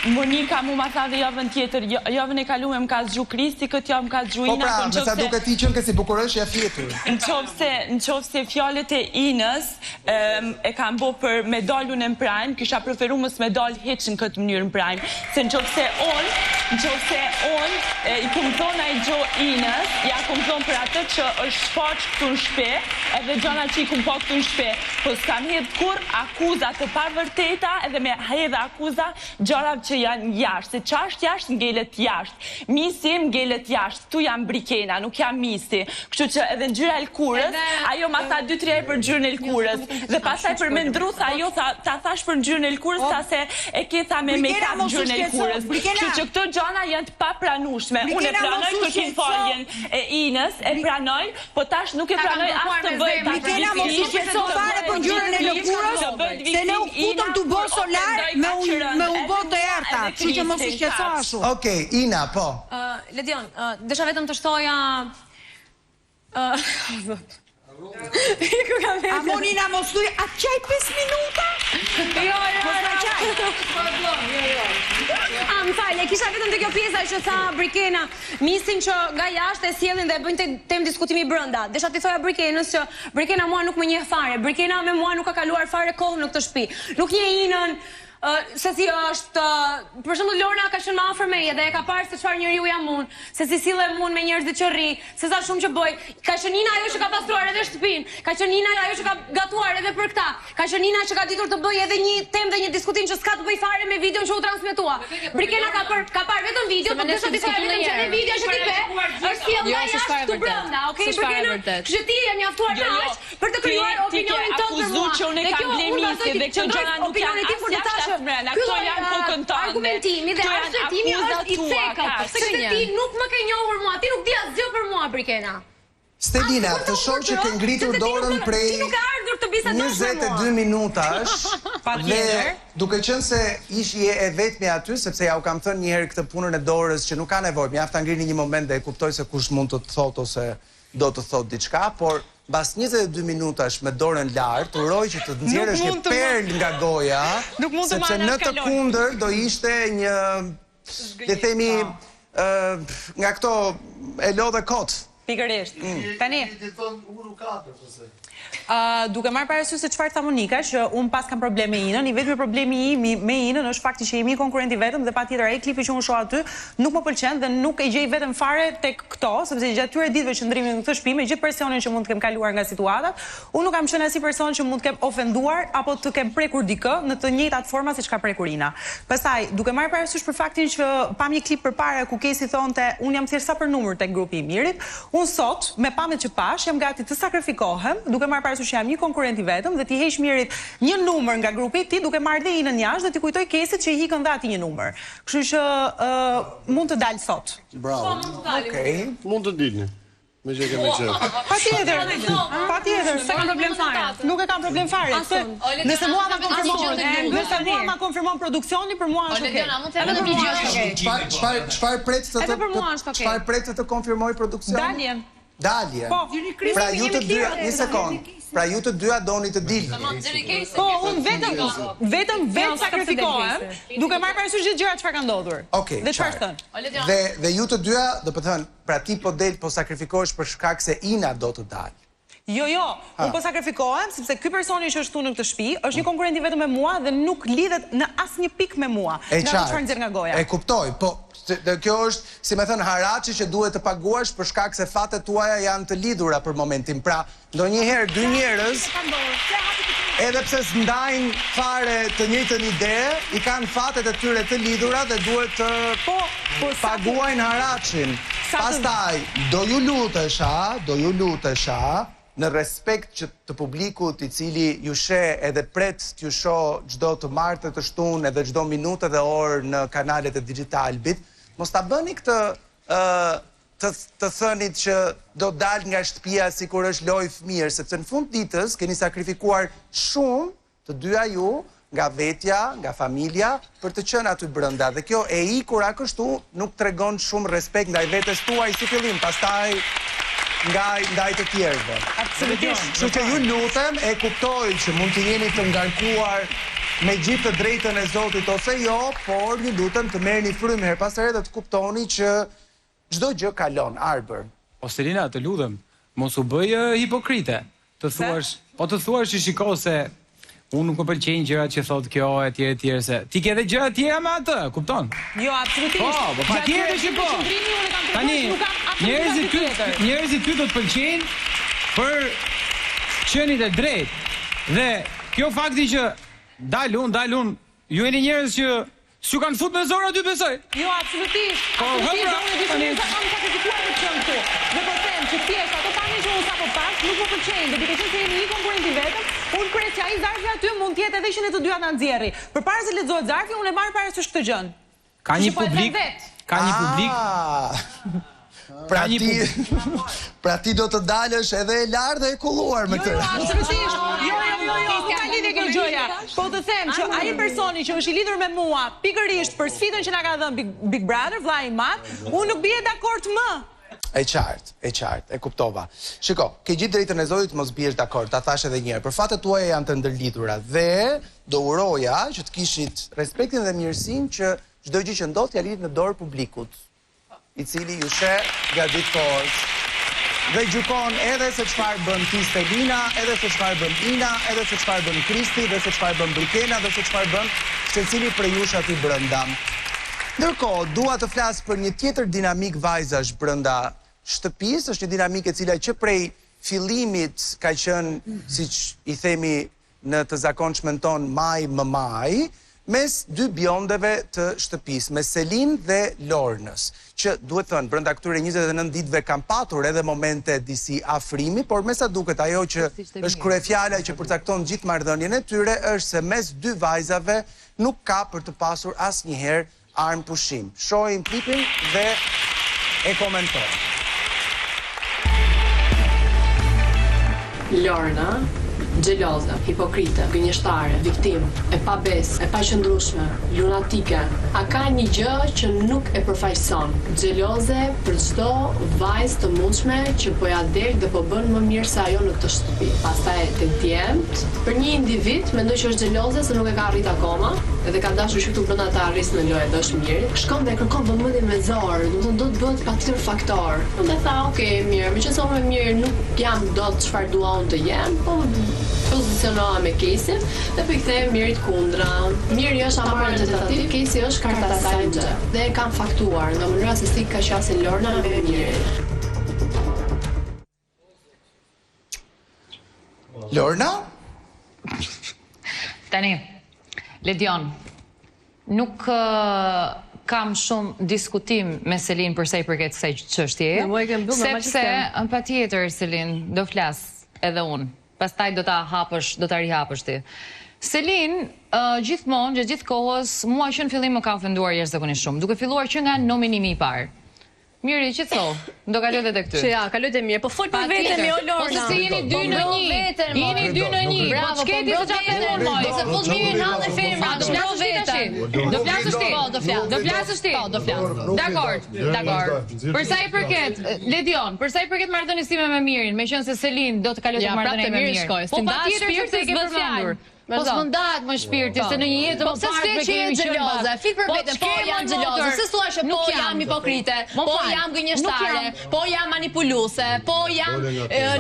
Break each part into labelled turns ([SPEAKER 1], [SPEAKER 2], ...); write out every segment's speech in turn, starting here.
[SPEAKER 1] Monika mu ma tha dhe javën tjetër, javën e kalume më ka zgju Kristi, këtë javë më ka zgju
[SPEAKER 2] Po
[SPEAKER 1] Ina,
[SPEAKER 2] pra,
[SPEAKER 1] po
[SPEAKER 2] me sa duket ti qenke si bukuroshja e fjetur.
[SPEAKER 1] Nëqoftëse, nëqoftëse fjalët e Inës e kam bo për me dal unë në prime, kisha preferu mos me dal hiç në këtë mënyrë në prime, se nëqoftëse unë, nëqoftëse unë i kum thonë naj gjo Inës, ja kum thonë për atë që është shfaq këtu në shpi, edhe gjana që i kum pa këtu në shpi, po s'kam hedh kurrë akuza të pavërteta edhe me hedh akuza gjarave që janë jashtë, se ça është jashtë ngelet jashtë, Misi ngelet jashtë, këtu jam Brikena, nuk jam Misi, kështu që edhe ngjyra e lëkurës, ajo ma tha dy tri herë për ngjyrën e lëkurës, dhe pastaj për me ndrru tha jo tha ta thash për ngjyrën e lëkurës tha se e ke tha me make up ngjyrën e lëkurës, kështu që këto gjana janë të papranueshme, unë e pranoj kërkim faljen e Inës, e pranoj, Po tash nuk e pranoj as të bëhet tash
[SPEAKER 3] Brikena mos u shqetëso fare për ngjyrën e lëkurës, se ne u futëm tu bo solar me u me u bo të errta, kështu që mos u shqetëso
[SPEAKER 2] ashtu. Okej, Ina, po.
[SPEAKER 4] Ledion, desha vetëm të shtoja o zot. Iku ka mbetur.
[SPEAKER 3] Amon Ina mos thuj, a të qaj 5 minuta?
[SPEAKER 4] Jo, jo,
[SPEAKER 3] Mos ma qaj.
[SPEAKER 4] Jo, jo. A, më fal, e kisha vetëm te kjo pjesa që tha Brikena. Misin që nga jashtë e sjellin dhe e bëjnë temë diskutimi brenda. Desha t'i thoja Brikenës që Brikena mua nuk më njeh fare. Brikena me mua nuk ka kaluar fare kohë në këtë shtëpi. Nuk njeh Inën, se si është, për shembull Lorna ka qenë më afër meje dhe e ka parë se çfarë njeriu jam unë, se si sillem unë me njerëzit që rri, se sa shumë që bëj. Ka qenë Ina ajo që ka pastruar edhe shtëpinë, ka qenë Ina ajo që ka gatuar edhe për këta. Ka qenë Ina që ka ditur të bëjë edhe një temë dhe një diskutim që s'ka të bëjë fare me videon që u transmetua. Brikena ka për ka parë vetëm videon, po desha t'i thoja vetëm që edhe video që ti pe, është sjellë nga jashtë këtu brenda, okay Brikena? Kështu që ti je mjaftuar me aq për të krijuar opinionin tënd për mua. Dhe kjo unë vazhdoj të qëndroj opinionit tim kur të thashë, ky lloj argumentimi dhe arsyetimi është i cekët, sepse ti nuk më ke njohur mua, ti nuk di asgjë për mua Brikena.
[SPEAKER 2] Stelina, të shoh që ke ngritur dorën prej 22 minutash dhe duke qenë se ish je e vetmja aty, sepse ja u kam thënë një herë këtë punën e dorës që nuk ka nevojë, mjaft ta ngrini një moment dhe e kuptoj se kush mund të të thotë ose do të thotë diçka, por mbas 22 minutash me dorën lart, uroj që të nxjerrësh një perlë nga goja, sepse në të kundër do ishte një le të themi nga këto e lodhe kot.
[SPEAKER 5] Pikërisht. Tani. Duke marrë parasysh se çfarë tha Monika, që unë paskam problem me Inën, i vetmi problemi im me Inën është fakti që jemi konkurrent i vetëm dhe patjetër ai klipi që unë shoh aty nuk më pëlqen dhe nuk e gjej veten fare tek këto, sepse gjatë këtyre ditëve qëndrimit në këtë shtëpi, me gjithë presionin që mund të kem kaluar nga situatat, Unë nuk kam qenë asnjë person që mund të kem ofenduar apo të kem prekur dikë në të njëjtat forma siç ka prekur Ina. Pastaj, duke marrë parasysh për faktin që pamë një klip përpara ku Kesi thonte unë jam thjesht sa për numër tek grupi i Mirit, unë sot, me pamjet që pashë, jam gati të sakrifikohem, duke marrë parasysh që jam një konkurrent i vetëm dhe t'i heq Mirit një numër nga grupi i tij, duke marrë dhe Inën jashtë dhe t'i kujtoj Kesit që i ikën dhe atij një numër. Kështu që, mund të dal sot.
[SPEAKER 2] Bravo. Okej.
[SPEAKER 6] Mund të dilni. Me që kemi qef.
[SPEAKER 5] Patjetër, patjetër, s'e kam problem fare. Nuk e kam problem fare. Nëse mua ma konfirmon, nëse mua ma konfirmon produksioni, për mua është okay.
[SPEAKER 4] Edhe për mua është okay.
[SPEAKER 2] Çfarë çfarë çfarë pret të
[SPEAKER 4] Edhe për mua është okay.
[SPEAKER 2] Çfarë pret të të konfirmojë produksioni?
[SPEAKER 5] Daljen.
[SPEAKER 2] Daljen.
[SPEAKER 5] Po.
[SPEAKER 2] Pra ju të dyja, një sekond. Pra ju të dyja doni të dilni.
[SPEAKER 5] Po, unë vetëm vetëm vetë sakrifikohem, duke marrë parasysh gjithë gjërat çfarë ka ndodhur.
[SPEAKER 2] Okej.
[SPEAKER 5] Dhe çfarë është thënë.
[SPEAKER 2] Dhe dhe ju të dyja, do të thënë, Pra ti po del, po sakrifikohesh për shkak se Ina do të dalë.
[SPEAKER 5] Jo, jo, unë po sakrifikohem sepse ky personi që është këtu në këtë shtëpi është një konkurrent i vetëm me mua dhe nuk lidhet në asnjë pikë me mua,
[SPEAKER 2] E
[SPEAKER 5] nga ato çfarë nxjerr nga goja.
[SPEAKER 2] E kuptoj, po kjo është, si me thënë, haraçi që duhet të paguash për shkak se fatet tuaja janë të lidhura për momentin. Pra, Ndonjëherë dy njerëz, edhe pse s'ndajnë fare të njëjtën ide, i kanë fatet e tyre të lidhura dhe duhet të paguajnë haraçin. Pastaj, do ju lutesha, do ju lutesha, në respekt që të publikut i cili ju sheh edhe pret t'ju shohë çdo të martë e të shtunë edhe çdo minutë edhe orë në kanalet e Digitalbit, mos ta bëni këtë ë të të thënit që do dal nga shtëpia sikur është lojë fëmijësh, sepse në fund të ditës keni sakrifikuar shumë të dyja ju nga vetja, nga familja për të qenë aty brenda dhe kjo e ikura kështu nuk tregon shumë respekt ndaj vetes tuaj si fillim, pastaj nga ndaj të tjerëve.
[SPEAKER 5] Absolutisht.
[SPEAKER 2] Kështu që ju lutem, e kuptoj që mund të jeni të ngarkuar. me gjithë të drejtën e Zotit ose jo, por ju lutem të merrni frymë herë pas here dhe të kuptoni që çdo gjë kalon, Arbër.
[SPEAKER 7] O Selina, të lutem, mos u bëj hipokrite. Të thuash, po të thuash që shiko se unë nuk më pëlqejnë gjërat që thotë kjo etj etj se ti ke edhe gjëra të tjera me atë, kupton?
[SPEAKER 5] Jo, absolutisht.
[SPEAKER 7] Po, po patjetër që po. Tani, njerëzit ty, njerëzit ty do të pëlqejnë për qenit e drejtë. Dhe kjo fakti që dal unë, dal unë, ju jeni njerëz që S'ju kanë fut me zor aty besoj.
[SPEAKER 5] Jo, absolutisht.
[SPEAKER 7] Po,
[SPEAKER 5] Absolutisht,
[SPEAKER 7] hë pra,
[SPEAKER 5] unë e di që
[SPEAKER 7] tani.
[SPEAKER 5] njerëzit kam sakrifikuar për të qenë këtu. Dhe po them që thjesht ato pamje që unë sapo pash nuk më pëlqejnë dhe duke qenë se jemi një konkurrent i vetëm, unë pres që ai zarfi aty mund të jetë edhe që ne të dyja na nxjerri. Përpara se të lexohet zarfi, unë e marr parasysh këtë gjën.
[SPEAKER 7] Ka
[SPEAKER 5] Kështu
[SPEAKER 7] një
[SPEAKER 5] që po e them
[SPEAKER 7] publik,
[SPEAKER 5] vetë.
[SPEAKER 7] ka një publik,
[SPEAKER 2] Ah. Pra
[SPEAKER 7] Ka një
[SPEAKER 2] ti, pra ti do të dalësh edhe e larë dhe e kulluar me
[SPEAKER 5] Jo,
[SPEAKER 2] këtë
[SPEAKER 5] jo,
[SPEAKER 2] rast.
[SPEAKER 5] absolutisht. Jo, jo, jo, jo, nuk ka lidhje kjo gjëja. Po të them që ai personi që është i lidhur me mua, pikërisht për sfidën që na ka dhënë Big, Big Brother, vllai i madh, unë nuk bie dakord më.
[SPEAKER 2] E qartë, e qartë, e kuptova. Shiko, ke gjithë drejtën e Zotit mos biesh dakord, ta thash edhe një herë, por fatet tuaja janë të ndërlidhura dhe do uroja që të kishit respektin dhe mirësinë që çdo gjë që ndodh t'ia linit në dorë publikut. i cili ju sheh gjatë gjithë kohës dhe gjykon edhe se çfarë bën ti Stelina, edhe se çfarë bën Ina, edhe se çfarë bën Kristi, dhe se çfarë bën Brikena, dhe se çfarë bën secili prej jush aty brenda. Ndërkohë, dua të flas për një tjetër dinamikë vajzash brenda shtëpisë, është një dinamikë e cila që prej fillimit ka qenë, siç i themi në të zakonshmen tonë majë më majë, mes dy biondeve të shtëpisë, mes Selin dhe Lornës, që duhet thënë, brenda këtyre 29 ditëve kanë patur edhe momente disi afrimi, por me sa duket ajo që është kryefjala që përcakton gjithë marrëdhënien e tyre është se mes dy vajzave nuk ka për të pasur asnjëherë Armëpushim. Shohim klipin dhe e komentojmë.
[SPEAKER 8] Lorna, xheloze, hipokrite, gënjeshtare, viktimë, e pabesë, e paqëndrueshme, lunatike. A ka një gjë që nuk e përfaqëson? Xheloze për çdo vajzë të mundshme që po ja del dhe po bën më mirë se ajo në këtë shtëpi. Pastaj te djemtë, për një individ mendoj që është xheloze se nuk e ka arrit akoma. Edhe ka dashur që këtu brenda ta arrisë në lojë dhe është mirë. Shkon dhe e kërkon vëmendjen me zor, domethënë do të bëhet patjetër faktor. Dhe tha, ok, mirë, meqenëse unë me Mirin nuk jam dot çfarë dua unë të jem, po pozicionohem me Kesin dhe po i kthehem Mirit kundra. Miri është Amaro në tentativë, Kesi është karta e saj në xhep. Dhe e kam faktuar nga mënyra se si ka qasje Lorna me Mirin.
[SPEAKER 2] Lorna?
[SPEAKER 9] Tani, Ledion, nuk kam shumë diskutim me Selin për sa i përket kësaj çështjeje, sepse patjetër Selin, do flas edhe unë. Pastaj do ta hapësh, do ta rihapësh ti. Selin, gjithmonë, gjatë gjithë kohës, mua që në fillim më ka ofenduar jashtëzakonisht shumë, duke filluar që nga nominimi i parë. Miri, qetësohu, do kaloj dhe tek ty.
[SPEAKER 4] Që ja, kaloj te Miri, po fol për veten mi o Lorna.
[SPEAKER 9] Po se jeni dy në
[SPEAKER 4] po
[SPEAKER 9] një. Jeni dy në një. Po ç'ke ti se çfarë them unë moj.
[SPEAKER 8] Se fut Mirin halle femra,
[SPEAKER 9] do flasësh ti tash. Do flasësh ti.
[SPEAKER 8] Po, do flas.
[SPEAKER 9] Do flasësh ti.
[SPEAKER 8] Po, do flas.
[SPEAKER 9] Dakor, dakor. Për sa i përket Ledion, për sa i përket marrëdhënies sime me Mirin, meqenëse Selin do të kaloj tek marrëdhënia me Mirin. Po patjetër sepse e ke përmendur. Po s'më ndahet më shpirti, se në një jetë
[SPEAKER 8] Po
[SPEAKER 9] më
[SPEAKER 8] pse
[SPEAKER 9] parë
[SPEAKER 8] s'flet që je xheloze? Flit për veten, po jam xheloze. Se thua që po jam hipokrite, po jam gënjeshtare, po jam manipuluese, po jam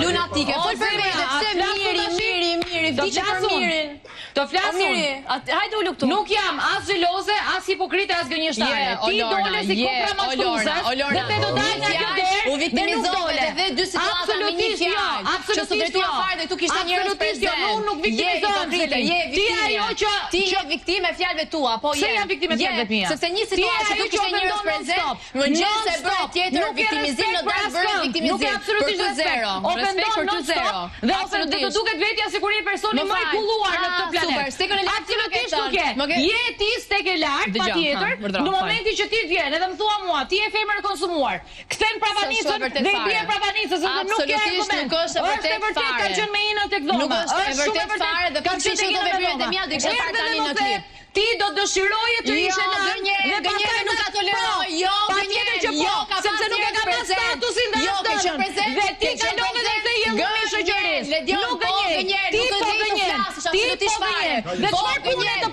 [SPEAKER 8] lunatike. Fol për veten, pse Miri, Miri, Miri, vdiqe për Mirin.
[SPEAKER 9] Të flas
[SPEAKER 4] unë. Hajde ulu këtu.
[SPEAKER 9] Nuk jam as xheloze, as hipokrite, as gënjeshtare. Ti dole si kopra mashtruese dhe te do dalë nga kjo derë.
[SPEAKER 8] U viktimizove dhe dy situata me një
[SPEAKER 9] jo,
[SPEAKER 8] fjalë. Që s'u drejtua fare dhe këtu kishte njerëz
[SPEAKER 9] Absolutisht jo, unë nuk viktimizohem.
[SPEAKER 8] Je
[SPEAKER 9] Ti je ajo që
[SPEAKER 8] ti je viktimë e fjalëve tua, po je.
[SPEAKER 9] Pse jam viktimë e fjalëve të mia?
[SPEAKER 8] Sepse një situatë që këtu kishte njerëz prezent, në mëngjes e bëre tjetër viktimizim, në darkë bëre viktimizim.
[SPEAKER 9] Nuk e absolutisht
[SPEAKER 8] për ty zero.
[SPEAKER 9] Ofendon
[SPEAKER 8] për ty zero.
[SPEAKER 9] Dhe ofendon të duket vetja sikur je personi më i kulluar në këtë planet.
[SPEAKER 8] Super, stekën e lartë
[SPEAKER 9] absolutisht nuk je. Je ti stek e lartë, patjetër. Në momentin që ti vjen edhe më thua mua, ti je femër e konsumuar. Kthen pravanicën dhe i bie pravanicës, sepse nuk ke
[SPEAKER 8] argument. Nuk është e
[SPEAKER 9] vërtetë fare. Është e vërtetë ka qenë me Inën tek dhoma.
[SPEAKER 8] Nuk është e vërtetë fare dhe po që do veprimet e mia do kisha parë tani në klip.
[SPEAKER 9] Ti do dëshiroje të ishe
[SPEAKER 8] jo,
[SPEAKER 9] në
[SPEAKER 8] dhe pastaj nuk ta toleroj. Jo,
[SPEAKER 9] patjetër që po,
[SPEAKER 8] jo,
[SPEAKER 9] sepse nuk e ka pas statusin dhe
[SPEAKER 8] jo,
[SPEAKER 9] as tëndën. Dhe ti kalove dhe the je llumi i shoqërisë.
[SPEAKER 8] Nuk
[SPEAKER 9] po
[SPEAKER 8] gënjen,
[SPEAKER 9] ti po gënjen, ti po gënjen. Dhe çfarë pune të.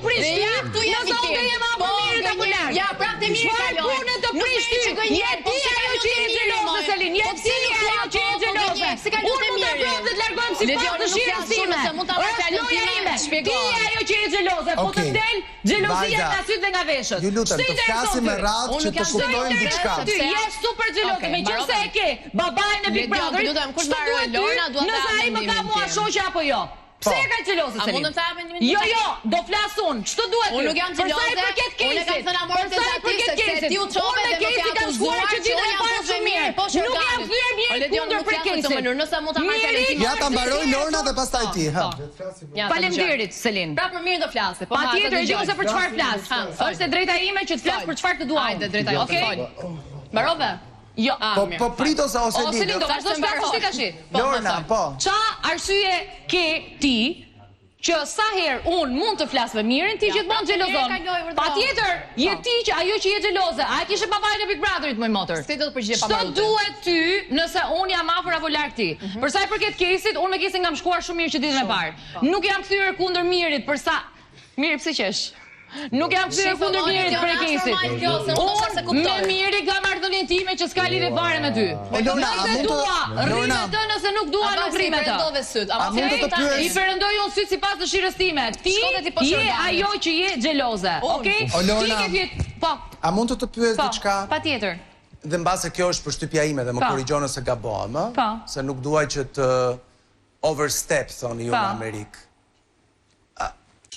[SPEAKER 9] Sipas dëshirës time. Është loja ime. Ti je ajo që je xheloze, po të del xhelozia nga sytë dhe nga veshët.
[SPEAKER 2] Ju lutem, të flasim me radhë që të kuptojmë diçka.
[SPEAKER 9] Ty je super xheloze, meqenëse e ke babain e Big Brotherit, ç'të duhet ty nëse ai më ka mua shoqe apo jo? Pse je kaq xheloze
[SPEAKER 8] Selin? A mundem ta jap mendimin
[SPEAKER 9] tim? Jo, jo, do flas unë. Ç'të duhet ty?
[SPEAKER 8] Unë nuk jam
[SPEAKER 9] Për sa i
[SPEAKER 8] xheloze.
[SPEAKER 9] përket
[SPEAKER 8] Unë e kam
[SPEAKER 9] Kejsit,
[SPEAKER 8] thënë amorin
[SPEAKER 9] për sa i
[SPEAKER 8] tentativ
[SPEAKER 9] përket
[SPEAKER 8] sepse
[SPEAKER 9] Kejsit,
[SPEAKER 8] ti u çove
[SPEAKER 9] unë me
[SPEAKER 8] dhe më ke
[SPEAKER 9] Kejsin kam shkuar
[SPEAKER 8] akuzuar
[SPEAKER 9] që
[SPEAKER 8] që
[SPEAKER 9] ditën
[SPEAKER 8] unë
[SPEAKER 9] e
[SPEAKER 8] jam
[SPEAKER 9] parë
[SPEAKER 8] futur
[SPEAKER 9] shumë
[SPEAKER 8] me
[SPEAKER 9] mirë.
[SPEAKER 8] Mirin poshtë
[SPEAKER 9] Nuk jam
[SPEAKER 8] organit.
[SPEAKER 9] kthyer
[SPEAKER 8] O
[SPEAKER 9] Mirit
[SPEAKER 8] Ledion,
[SPEAKER 9] kundër
[SPEAKER 8] nuk
[SPEAKER 9] për
[SPEAKER 8] flas në këtë
[SPEAKER 9] Kejsin.
[SPEAKER 8] mënyrë. Nëse mund ta marr
[SPEAKER 9] Miri
[SPEAKER 8] fjalën time.
[SPEAKER 2] Ja ta mbaroj Lorna dhe pastaj ti, ha.
[SPEAKER 8] Po. Ja, ta dëgjoj.
[SPEAKER 9] Faleminderit Selin.
[SPEAKER 8] Pra për Mirin do flasi. Po ha, ta
[SPEAKER 9] Patjetër, e di
[SPEAKER 8] dëgjoj.
[SPEAKER 9] unë se për çfarë flas.
[SPEAKER 8] Ha, fol.
[SPEAKER 9] Është e drejta ime që të flas
[SPEAKER 8] Fol.
[SPEAKER 9] për çfarë të dua.
[SPEAKER 8] Hajde,
[SPEAKER 9] unë.
[SPEAKER 8] drejta jote,
[SPEAKER 9] Okej?
[SPEAKER 8] fol. Mbarove?
[SPEAKER 9] Jo.
[SPEAKER 8] Ah,
[SPEAKER 2] Po
[SPEAKER 8] mirë,
[SPEAKER 2] po
[SPEAKER 8] fal.
[SPEAKER 2] prit ose ose
[SPEAKER 9] O Selin, do vazhdosh flasësh ti tash?
[SPEAKER 8] Po,
[SPEAKER 2] Lorna,
[SPEAKER 8] fol.
[SPEAKER 2] po.
[SPEAKER 9] Ça arsye ke ti që sa herë unë mund të flas me Mirin, ti gjithmonë
[SPEAKER 8] pra,
[SPEAKER 9] xhelozon.
[SPEAKER 8] Miri kaloi, vërtet.
[SPEAKER 9] Patjetër, je ti që ajo që je xheloze. A e kishe babain e Big Brotherit moj motër?
[SPEAKER 8] S'ti do të përgjigje pa
[SPEAKER 9] Ç'të
[SPEAKER 8] mbaruar ty.
[SPEAKER 9] duhet ty nëse unë jam afër apo larg ti?
[SPEAKER 8] Mhm.
[SPEAKER 9] Për sa i përket Kejsit, unë me Kejsin kam shkuar shumë mirë që ditën e parë.
[SPEAKER 8] po.
[SPEAKER 9] Nuk jam kthyer kundër Mirit për sa Miri pse qesh? Nuk jam kthyer
[SPEAKER 8] Shifë,
[SPEAKER 9] kundër
[SPEAKER 8] o,
[SPEAKER 9] Mirit
[SPEAKER 8] Ledion,
[SPEAKER 9] për
[SPEAKER 8] është
[SPEAKER 9] Kejsit.
[SPEAKER 8] normal kjo, se unë ndoshta s'e
[SPEAKER 9] Unë
[SPEAKER 8] kuptoj.
[SPEAKER 9] me Mirin kam marrëdhënien time që s'ka lidhje fare me ty.
[SPEAKER 2] O Lorna, a
[SPEAKER 9] Nëse
[SPEAKER 2] mund të
[SPEAKER 9] dua, rri me
[SPEAKER 2] Lorna,
[SPEAKER 9] të, nëse nuk dua,
[SPEAKER 8] A
[SPEAKER 9] nuk
[SPEAKER 8] basi
[SPEAKER 9] rri me të.
[SPEAKER 8] perëndove syt.
[SPEAKER 2] A mund të të pyes?
[SPEAKER 9] I perëndoj unë syt sipas dëshirës time. Ti
[SPEAKER 8] Shko dhe ti poshtë
[SPEAKER 9] je
[SPEAKER 8] organit.
[SPEAKER 9] ajo që je xheloze, okay?
[SPEAKER 2] O, Lorna.
[SPEAKER 9] Ti ke fjet, po,
[SPEAKER 2] a mund të të pyes
[SPEAKER 9] po,
[SPEAKER 2] diçka?
[SPEAKER 9] patjetër.
[SPEAKER 2] Dhe mbase kjo është përshtypja ime dhe më
[SPEAKER 9] Po.
[SPEAKER 2] korrigjon nëse gabohem, ë?
[SPEAKER 9] Po.
[SPEAKER 2] Se nuk dua që të overstep thoni ju
[SPEAKER 9] Po.
[SPEAKER 2] në Amerikë. A,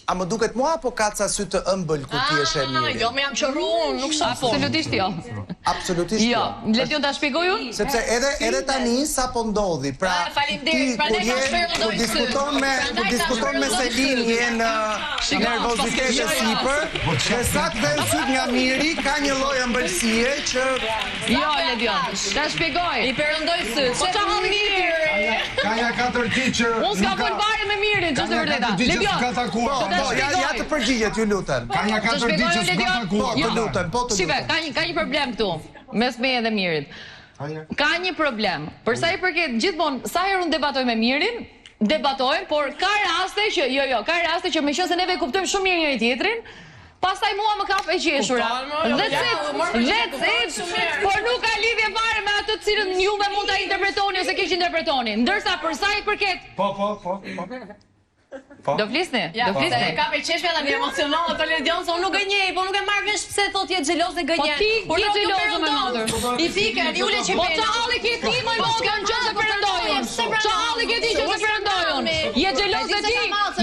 [SPEAKER 2] a më duket mua apo ka ca sy të ëmbël kur ti e sheh Mirin?
[SPEAKER 8] Jo, më jam qëru unë, nuk shoh punë.
[SPEAKER 9] Absolutisht jo.
[SPEAKER 2] Absolutisht
[SPEAKER 9] Jo,
[SPEAKER 2] jo.
[SPEAKER 9] Ledion ta shpjegoj unë?
[SPEAKER 2] Sepse edhe edhe tani sa po ndodhi, pra
[SPEAKER 8] Ah, faleminderit,
[SPEAKER 2] ti
[SPEAKER 8] prandaj
[SPEAKER 2] kur
[SPEAKER 8] ta
[SPEAKER 2] je
[SPEAKER 8] shperëndoj
[SPEAKER 2] kur
[SPEAKER 8] syt.
[SPEAKER 2] diskuton me
[SPEAKER 8] Prandaj
[SPEAKER 2] kur
[SPEAKER 8] ta
[SPEAKER 2] diskuton me
[SPEAKER 8] shperëndoj
[SPEAKER 2] Selin
[SPEAKER 8] syt.
[SPEAKER 2] je në nervozitet e sipër, dhe sa të vën syt nga Miri ka një lloj ëmbëlsie që
[SPEAKER 9] Jo, Ledion, ta shpjegoj.
[SPEAKER 8] I perëndoj syt.
[SPEAKER 9] Po ça halli ke ti?
[SPEAKER 6] Ka ja katër ditë që
[SPEAKER 9] Unë s'kam
[SPEAKER 6] nuk ka-
[SPEAKER 9] fol fare me Mirin,
[SPEAKER 6] Ka
[SPEAKER 9] ç'është e
[SPEAKER 6] ja
[SPEAKER 9] vërteta.
[SPEAKER 6] katër ditë që
[SPEAKER 9] Ledion,
[SPEAKER 6] s'ka takuar.
[SPEAKER 2] Po,
[SPEAKER 9] ta
[SPEAKER 2] po, ja, ja
[SPEAKER 9] shpjegoj.
[SPEAKER 2] të përgjigjet, ju lutem.
[SPEAKER 6] Ka ja
[SPEAKER 9] Të
[SPEAKER 6] katër
[SPEAKER 9] shpjegoj
[SPEAKER 6] ditë që
[SPEAKER 9] unë,
[SPEAKER 6] s'ka
[SPEAKER 9] Ledion?
[SPEAKER 2] Po,
[SPEAKER 6] takuar.
[SPEAKER 2] të lutem, po të
[SPEAKER 9] Shife,
[SPEAKER 2] lutem.
[SPEAKER 9] ka një ka një problem këtu mes meje dhe Mirit. Ka një problem. Për sa i përket gjithmonë, sa herë unë debatoj me Mirin, debatojmë, por ka raste që jo, jo, ka raste që meqense neve e kuptojmë shumë mirë njëri tjetrin, pastaj mua më kap e qeshura.
[SPEAKER 8] jo,
[SPEAKER 9] That's it. That's it. Por nuk ka lidhje fare me atë të cilën juve mund ta interpretoni ose keq interpretoni. Ndërsa për sa i përket,
[SPEAKER 6] Po, po, po, po.
[SPEAKER 9] do flisni?
[SPEAKER 8] Ja,
[SPEAKER 9] Do
[SPEAKER 8] se
[SPEAKER 9] flisni?
[SPEAKER 8] e ka me qeshme tani emocionohet o Ledion se unë nuk gënjej, po nuk e marr vesh pse thotë je xheloze gënjen.
[SPEAKER 9] Po ti
[SPEAKER 8] Por
[SPEAKER 9] je
[SPEAKER 8] nuk ju
[SPEAKER 9] xheloze, me
[SPEAKER 8] perëndon.
[SPEAKER 9] motër.
[SPEAKER 8] I fiken, i ule
[SPEAKER 9] Po
[SPEAKER 8] qepenë.
[SPEAKER 9] ça halli ke ti moj motër në qoftë se perëndoj unë? Ça halli ke ti që se perëndoj unë? Je xheloze ti?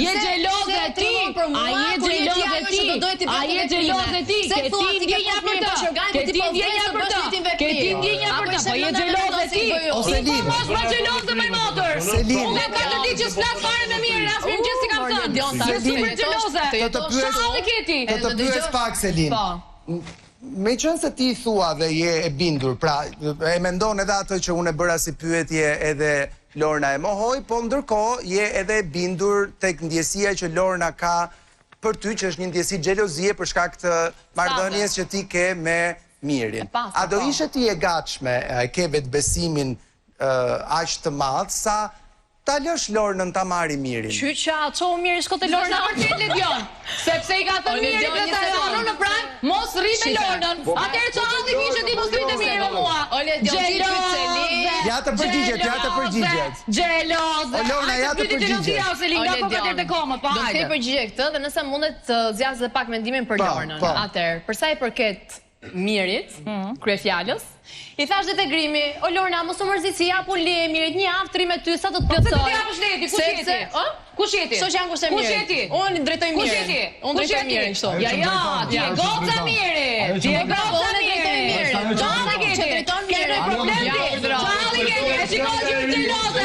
[SPEAKER 9] Je xheloze ti? A je xheloze ti? A je xheloze ti? Ke ti ndjenja për të? Ke ti ndjenja për të? Ke ti ndjenja për të? Po je xheloze ti?
[SPEAKER 2] O,
[SPEAKER 9] Ti po
[SPEAKER 2] Selin.
[SPEAKER 9] mos më xheloze moj motër.
[SPEAKER 2] Selin.
[SPEAKER 9] Unë kam katër ditë që s'flas fare me Mirin, as mirëmëngjes si kam thënë. Je super xheloze.
[SPEAKER 2] Të të pyes-
[SPEAKER 9] Ça halli ke ti?
[SPEAKER 2] Të të pyes pak Selin.
[SPEAKER 8] Po.
[SPEAKER 2] Me qënë se ti thua dhe je e bindur, pra e mendon edhe atë që unë e bëra si pyetje edhe Lorna e mohoi, po ndërkohë je edhe e bindur tek ndjesia që Lorna ka për ty, që është një ndjesi xhelozie për shkak të marrëdhënies që ti ke me Mirin.
[SPEAKER 8] pastër,
[SPEAKER 2] A do
[SPEAKER 8] po.
[SPEAKER 2] ishe ti e gatshme, a e ke vetbesimin ë, aq të madh sa ta lësh Lornën ta marri Mirin?
[SPEAKER 8] Qyqa, ço mirë, shko te
[SPEAKER 9] Lorna
[SPEAKER 8] Lorna.
[SPEAKER 9] vërtet Ledion, sepse i ka thënë
[SPEAKER 8] O,
[SPEAKER 9] Miri
[SPEAKER 8] Ledion,
[SPEAKER 9] dhe
[SPEAKER 8] një
[SPEAKER 9] ta
[SPEAKER 8] sekond.
[SPEAKER 9] thënë në prime, mos rri me
[SPEAKER 8] Shife.
[SPEAKER 9] Lornën. Atëherë çfarë halli kishe ti mos rri te Miri me mua?
[SPEAKER 8] O, Ledion, ti pyet Selin.
[SPEAKER 2] Ja të përgjigjet, ja të përgjigjet.
[SPEAKER 9] Xheloze.
[SPEAKER 2] O, Lorna, ja të
[SPEAKER 9] Hajde, pyeti
[SPEAKER 2] përgjigjet.
[SPEAKER 9] xhelozia ose
[SPEAKER 8] O,
[SPEAKER 9] nga koka
[SPEAKER 8] Ledion,
[SPEAKER 9] deri te komët, po
[SPEAKER 8] Do të
[SPEAKER 9] hajde.
[SPEAKER 8] kthej përgjigje këtë dhe nëse mundet të zgjas edhe pak mendimin për
[SPEAKER 2] Po,
[SPEAKER 8] Lornën.
[SPEAKER 2] po.
[SPEAKER 8] Atëherë, për sa i përket Mirit,
[SPEAKER 9] Mhm.
[SPEAKER 8] kryefjalës, i thash dhe te grimi, o Lorna, mos u mërzit si japu leje Mirit, një javë tri me ty, sa do të
[SPEAKER 9] Po pse
[SPEAKER 8] plotësoj.
[SPEAKER 9] të japësh leje ti? Kush je ti?
[SPEAKER 8] Sepse, ë?
[SPEAKER 9] Kush je ti?
[SPEAKER 8] Shoqja jam kush e
[SPEAKER 9] Kush
[SPEAKER 8] Mirit.
[SPEAKER 9] je ti?
[SPEAKER 8] Unë drejtoj
[SPEAKER 9] Kush je
[SPEAKER 8] Mirin.
[SPEAKER 9] ti?
[SPEAKER 8] Unë
[SPEAKER 9] Kush
[SPEAKER 8] drejtoj
[SPEAKER 9] je ti?
[SPEAKER 8] Mirin kështu.
[SPEAKER 9] Ja, ja, ti je goca Miri. Ti je goca
[SPEAKER 8] Unë drejtoj
[SPEAKER 9] Miri.
[SPEAKER 8] Mirin.
[SPEAKER 9] Ça halli ke
[SPEAKER 8] Që
[SPEAKER 9] ti?
[SPEAKER 8] drejton
[SPEAKER 9] Ke
[SPEAKER 8] Mirin.
[SPEAKER 9] ndonjë problem
[SPEAKER 8] Ja,
[SPEAKER 9] ti?
[SPEAKER 8] urdhro.
[SPEAKER 9] Ça halli ke ti? E shikoj që je xheloze.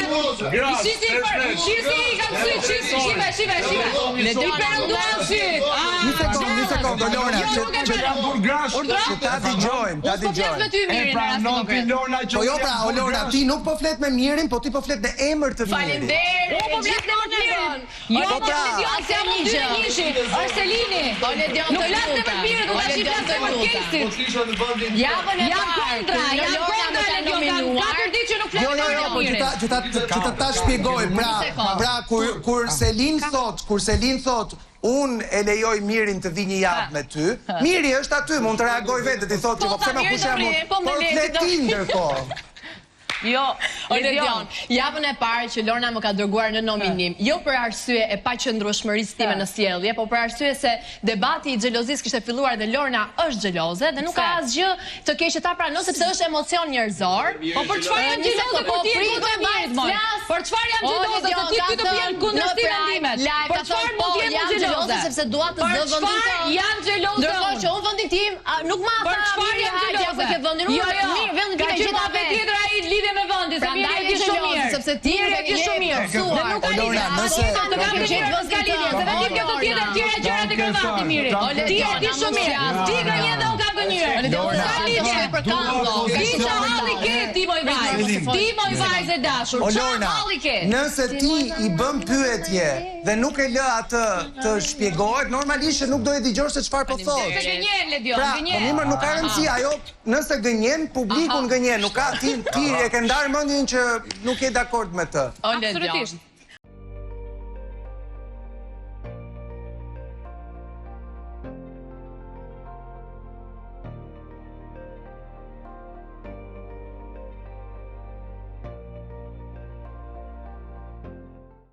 [SPEAKER 9] Shisi për, shisi i kam syt, shisi, shive, shive, shive. I perënduan syt. Ah,
[SPEAKER 2] Një sekond, një sekond, o Lorna,
[SPEAKER 9] Jo,
[SPEAKER 2] që
[SPEAKER 9] nuk e
[SPEAKER 2] që
[SPEAKER 9] pranon.
[SPEAKER 6] Jam burgrash.
[SPEAKER 9] Urdhro?
[SPEAKER 2] që ta dëgjojmë, ta
[SPEAKER 9] Unë s'po flas me
[SPEAKER 2] dëgjojmë.
[SPEAKER 9] ty
[SPEAKER 6] E
[SPEAKER 9] Miri në rastin
[SPEAKER 6] pranon ti
[SPEAKER 9] konkret.
[SPEAKER 6] Lorna që
[SPEAKER 2] Po jo
[SPEAKER 6] unë
[SPEAKER 2] pra,
[SPEAKER 6] jam
[SPEAKER 2] o Lorna,
[SPEAKER 6] burgrash.
[SPEAKER 2] ti nuk po flet me Mirin, po ti po flet në emër të Mirit.
[SPEAKER 8] Faleminderit.
[SPEAKER 9] Unë po flas në emër të Mirit. Jo,
[SPEAKER 2] Po
[SPEAKER 9] po
[SPEAKER 2] pra.
[SPEAKER 9] Ledion, se jam unë dy në njëshi. Është Selini.
[SPEAKER 8] O Ledion,
[SPEAKER 9] Nuk
[SPEAKER 8] të
[SPEAKER 9] flas në emër të
[SPEAKER 8] lutem.
[SPEAKER 9] Mirit, unë
[SPEAKER 8] O,
[SPEAKER 9] tash i
[SPEAKER 8] Ledion,
[SPEAKER 9] flas në
[SPEAKER 8] të
[SPEAKER 9] emër të
[SPEAKER 8] lutem.
[SPEAKER 9] Kejsit.
[SPEAKER 6] Po t'isha në vendin
[SPEAKER 8] Javën e
[SPEAKER 9] Jam
[SPEAKER 8] parë.
[SPEAKER 9] kontra,
[SPEAKER 8] kur
[SPEAKER 9] jam
[SPEAKER 8] Lorna
[SPEAKER 9] kontra
[SPEAKER 8] më ka
[SPEAKER 9] Ledion, kam
[SPEAKER 8] nominuar,
[SPEAKER 9] katër ditë që nuk flas
[SPEAKER 2] Jo,
[SPEAKER 9] në
[SPEAKER 2] jo,
[SPEAKER 9] emër
[SPEAKER 2] jo,
[SPEAKER 9] të
[SPEAKER 2] po që
[SPEAKER 9] Mirit.
[SPEAKER 2] ta që ta që ta ta shpjegoj, pra,
[SPEAKER 8] sekond.
[SPEAKER 2] pra kur kur Selin thot, kur Selin thot, unë e lejoj Mirin të vi një javë me ty, Miri është aty, mund të reagoj vetë dhe ti thotë që
[SPEAKER 8] Po,
[SPEAKER 2] po pse
[SPEAKER 8] tha,
[SPEAKER 2] më
[SPEAKER 8] Miri
[SPEAKER 2] kush
[SPEAKER 8] do
[SPEAKER 2] jam
[SPEAKER 8] rri,
[SPEAKER 2] unë,
[SPEAKER 8] po, me
[SPEAKER 2] por
[SPEAKER 8] leti
[SPEAKER 2] flet
[SPEAKER 8] do
[SPEAKER 2] ti ndërkohë.
[SPEAKER 9] Jo,
[SPEAKER 8] O Ledion, javën e parë që Lorna më ka dërguar në nominim, jo për arsye e paqëndrueshmërisë time në sjellje, po për arsye se debati i xhelozisë kishte filluar dhe Lorna është xheloze dhe nuk ka asgjë të keqe ta pranoj sepse është emocion njerëzor.
[SPEAKER 9] Po për çfarë jam xheloze
[SPEAKER 8] po
[SPEAKER 9] kur ti je kundër Mirit moj? Për çfarë jam xheloze se ti ty të bien kundërshti mendimet? Për çfarë mund të jem xheloze?
[SPEAKER 8] sepse dua të zë vendin
[SPEAKER 9] tënd. Për çfarë jam xheloze?
[SPEAKER 8] Ndërkohë që unë vendin tim nuk ma tha
[SPEAKER 9] Për çfarë jam
[SPEAKER 8] xheloze? Ja ku ke vendin unë?
[SPEAKER 9] Jo, jo.
[SPEAKER 8] Mirë, vendin tim e gjeta
[SPEAKER 9] vetë. Tjetër ai lidhje me vendin, se Miri e di shumë mirë.
[SPEAKER 8] Sepse ti
[SPEAKER 9] Miri e di shumë mirë. Dhe nuk ka lidhje.
[SPEAKER 2] Nëse
[SPEAKER 9] të kam të gjetë vendin ka lidhje, se vetëm kjo të tjetër tjera gjërat e kravati Miri. Ti e di shumë mirë. Ti gënjen dhe unë kam gënjyer.
[SPEAKER 2] Lorna,
[SPEAKER 9] Ka lidhje.
[SPEAKER 8] Për kango.
[SPEAKER 9] Ti ça halli ke ti moj vajzë? Ti moj vajzë e dashur,
[SPEAKER 2] O
[SPEAKER 9] ça
[SPEAKER 2] Lorna,
[SPEAKER 9] halli ke?
[SPEAKER 2] nëse ti i bën pyetje dhe nuk e lë atë të shpjegohet, normalisht që nuk do e dëgjosh se çfarë po thotë.
[SPEAKER 9] Se gënjen Ledion,
[SPEAKER 2] Pra, po
[SPEAKER 9] gënjen.
[SPEAKER 2] mirë, nuk ka rëndësi, ajo nëse gënjen, publikun gënjen, nuk ka ti ti e ke ndarë mendjen që nuk je dakord me të.
[SPEAKER 8] O Ledion.
[SPEAKER 9] Absolutisht.